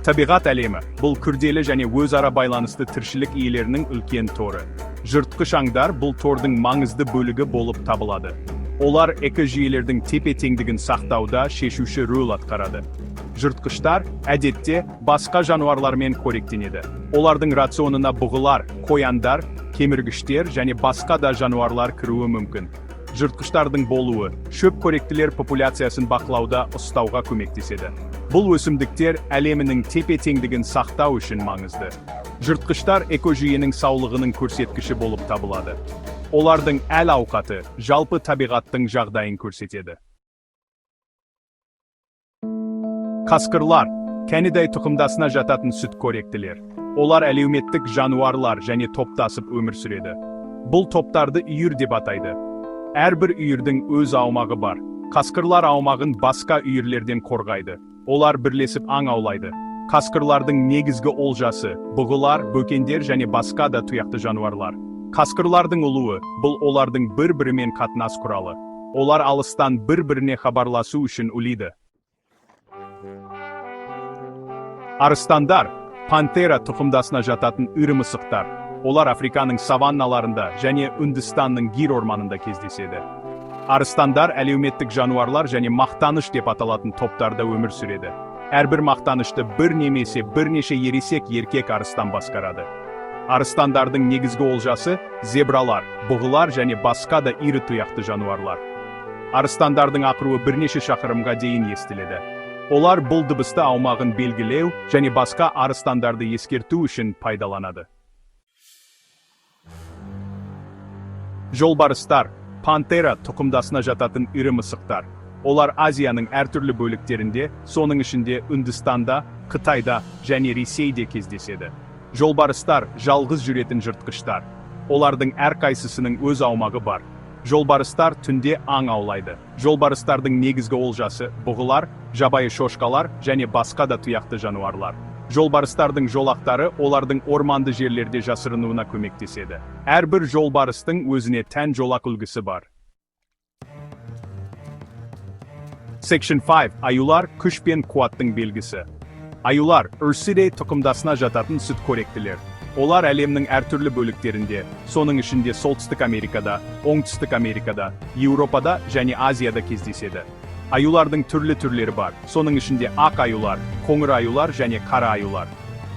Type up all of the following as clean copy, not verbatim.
Табиғат әлемі – бұл күрделі және өзара байланысты тіршілік иелерінің үлкен торы. Жыртқыш аңдар бұл тордың маңызды бөлігі болып табылады. Олар экожүйелердің тепе-теңдігін сақтауда шешуші рөл атқарады. Жыртқыштар, әдетте, басқа жануарлармен қоректенеді. Олардың рационына бұғылар, қояндар, кеміргіштер және басқа да жануарлар кіруі мүмкін. Жыртқыштардың болуы шөп қоректілер популяциясын бақылауда ұстауға көмектеседі. Бұл өсімдіктер әлемінің тепе-теңдігін сақтау үшін маңызды. Жыртқыштар экожүйенің саулығының көрсеткіші болып табылады. Олардың әл ауқаты жалпы табиғаттың жағдайын көрсетеді. Қасқырлар – Canidae тұқымдасына жататын сүтқоректілер. Олар әлеуметтік жануарлар және топтасып өмір сүреді. Бұл топтарды үйір деп атайды. Әрбір үйірдің өз аумағы бар. Қасқырлар аумағын басқа үйірлерден қорғайды. Олар бірлесіп аң аулайды. Қасқырлардың негізгі олжасы – бұғылар, бөкендер және басқа да тұяқты жануарлар. Қасқырлардың ұлуы – бұл олардың бір-бірімен қатынас құралы. Олар алыстан бір-біріне хабарласу үшін ұлиды. Арыстандар – пантера тұқымдасына жататын ірі мысықтар. Олар Африканың саванналарында және Үндістанның Гир орманында кездеседі. Арыстандар әлеуметтік жануарлар және мақтаныш деп аталатын топтарда өмір сүреді. Әрбір мақтанышты бір немесе бірнеше ересек еркек арыстан басқарады. Арыстандардың негізгі олжасы – зебралар, бұғылар және басқа да ірі тұяқты жануарлар. Арыстандардың ақыруы бірнеше шақырымға дейін естіледі. Олар бұл дыбысты аумағын белгілеу және басқа арыстандарды ескерту үшін пайдаланады. Жолбарыстар – пантера тұқымдасына жататын ірі мысықтар. Олар Азияның әртүрлі бөліктерінде, соның ішінде Үндістанда, Қытайда және Ресейде кездеседі. Жолбарыстар – жалғыз жүретін жыртқыштар. Олардың әрқайсысының өз аумағы бар. Жолбарыстар түнде аң аулайды. Жолбарыстардың негізгі олжасы – бұғылар, жабайы шошқалар және басқа да тұяқты жануарлар. Жолбарыстардың жолақтары олардың орманды жерлерде жасырынуына көмектеседі. Әрбір жолбарыстың өзіне тән жолақ үлгісі бар. Section 5. Аюлар – күш пен қуаттың белгісі. Аюлар – Ursidae тұқымдасына жататын сүтқоректілер. Олар әлемнің әртүрлі бөліктерінде, соның ішінде Солтүстік Америкада, Оңтүстік Америкада, Еуропада және Азияда кездеседі. Аюлардың түрлі түрлері бар, соның ішінде ақ аюлар, қоңыр аюлар және қара аюлар.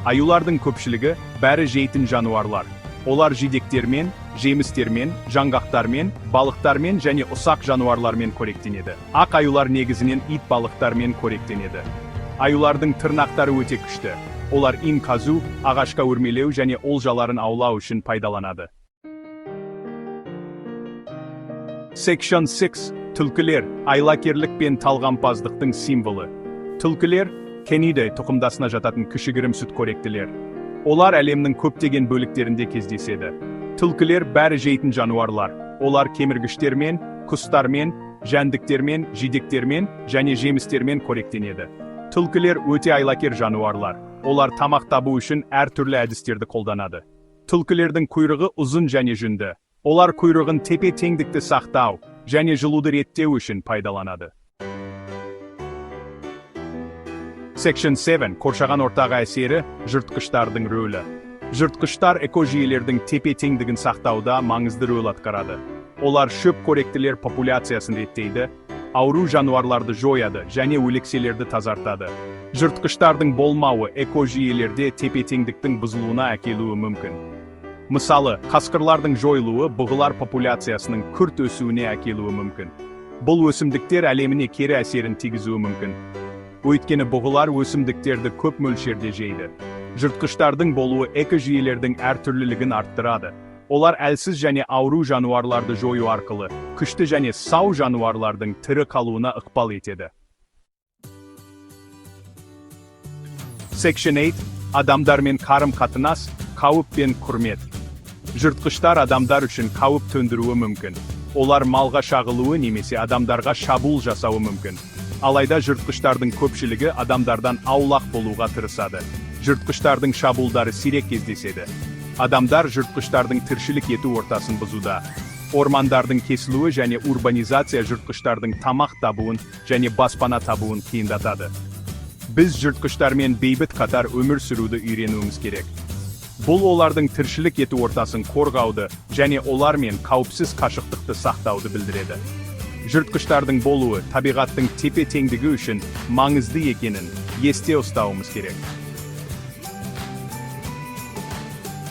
Аюлардың көпшілігі бәрі жейтін жануарлар. Олар жидектермен, жемістермен, жаңғақтармен, балықтармен және ұсақ жануарлармен қоректенеді. Ақ аюлар негізінен ит балықтармен қоректенеді. Аюлардың тырнақтары өте күшті. Олар ін қазу, ағашқа өрмелеу және олжаларын аулау үшін пайдаланады. Section 6. Түлкілер – айлакерлік пен талғампаздықтың символы. Түлкілер – Canidae тұқымдасына жататын кішігірім сүтқоректілер. Олар әлемнің көптеген бөліктерінде кездеседі. Түлкілер бәрі жейтін жануарлар. Олар кеміргіштермен, құстармен, жәндіктермен, жидектермен және жемістермен қоректенеді. Түлкілер өте айлакер жануарлар. Олар тамақ табу үшін әртүрлі әдістерді қолданады. Түлкілердің құйрығы ұзын және жүнді. Олар құйрығын тепе-теңдікті сақтау және жылуды реттеу үшін пайдаланады. Section 7. Қоршаған ортаға әсері, жыртқыштардың рөлі. Жыртқыштар экожүйелердің тепе-теңдігін сақтауда маңызды рөл атқарады. Олар шөп қоректілер популяциясын реттейді, ауру жануарларды жояды және өлекселерді тазартады. Жыртқыштардың болмауы экожүйелерде тепе-теңдіктің бұзылуына әкелуі мүмкін. Мысалы, қасқырлардың жойылуы бұғылар популяциясының күрт өсуіне әкелуі мүмкін. Бұл өсімдіктер әлеміне кері әсерін тигізуі мүмкін. Өйткені бұғылар өсімдіктерді көп мөлшерде жейді. Жыртқыштардың болуы экожүйелердің әртүрлілігін арттырады. Олар әлсіз және ауру жануарларды жою арқылы күшті және сау жануарлардың тірі қалуына ықпал етеді. Section 8. Адамдармен қарым-қатынас, қауіп пен құрмет. Жыртқыштар адамдар үшін қауіп төндіруі мүмкін. Олар малға шағылуы немесе адамдарға шабуыл жасауы мүмкін. Алайда жыртқыштардың көпшілігі адамдардан аулақ болуға тырысады. Жыртқыштардың шабуылдары сирек кездеседі. Адамдар жыртқыштардың тіршілік ету ортасын бұзуда. Ормандардың кесілуі және урбанизация жыртқыштардың тамақ табуын және баспана табуын қиындатады. Біз жыртқыштармен бейбіт қатар өмір сүруді үйренуіміз керек. Бұл олардың тіршілік ету ортасын қорғауды және олармен қауіпсіз қашықтықты сақтауды білдіреді. Жыртқыштардың болуы табиғаттың тепе-теңдігі үшін маңызды екенін есте ұстауымыз керек.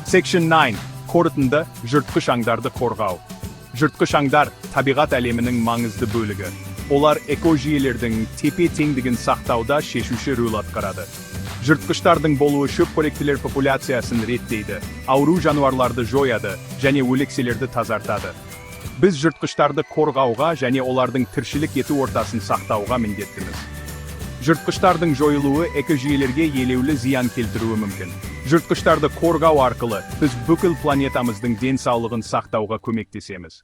Section 9. Қорытынды: жыртқыш аңдарды қорғау. Жыртқыш аңдар – табиғат әлемінің маңызды бөлігі. Олар экожүйелердің тепе-теңдігін сақтауда шешуші рөл атқарады. Жыртқыштардың болуы шөпқоректілер популяциясын реттейді, ауру жануарларды жояды және өлекселерді тазартады. Біз жыртқыштарды қорғауға және олардың тіршілік ету ортасын сақтауға міндеттіміз. Жыртқыштардың жойылуы экожүйелерге елеулі зиян келтіруі мүмкін. Жыртқыштарды қорғау арқылы біз бүкіл планетамыздың денсаулығын сақтауға көмектесеміз.